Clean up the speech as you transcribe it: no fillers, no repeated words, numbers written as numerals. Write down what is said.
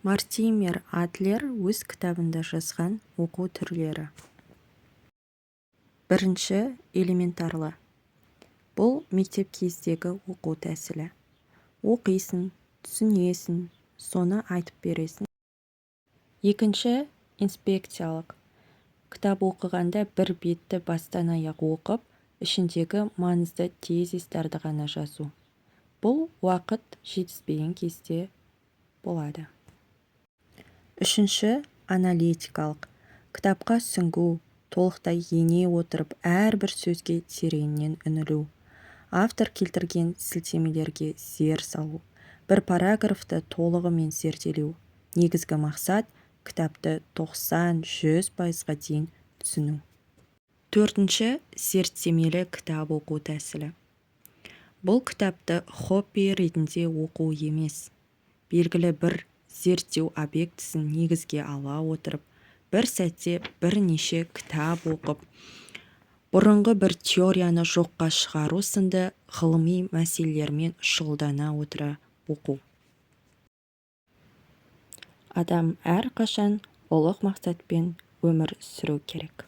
Мортимер Адлер өз кітабында жазған оқу түрлері. Бірінші, элементарлы. Бұл мектеп кездегі оқу тәсілі. Оқисың, түсінесің, соны айтып бересің. Екінші, инспекциялық. Кітап оқығанда бір бетті бастан аяқ оқып, ішіндегі маңызды тезистерді ғана жазу. Бұл уақыт жетіспеген кезде болады. Үшінші, аналитикалық. Кітапқа сүңгу, толықтай ене отырып, әрбір сөзге тереңнен үңілу, автор келтірген сілтемелерге зер салу, бір параграфты толығымен зерделеу. Негізгі мақсат – кітапты 90-100%-ға дейін түсіну. Төртінші, зерттемелі кітап оқу тәсілі. Бұл кітапты хобби ретінде оқу емес, белгілі бір зерттеу объектісін негізге ала отырып, бір сәтте бірнеше кітап оқып, бұрынғы бір теорияны жоққа шығару сынды ғылыми мәселелермен шұғылдана отыра оқу. Адам әрқашан ұлық мақсатпен өмір сүру керек.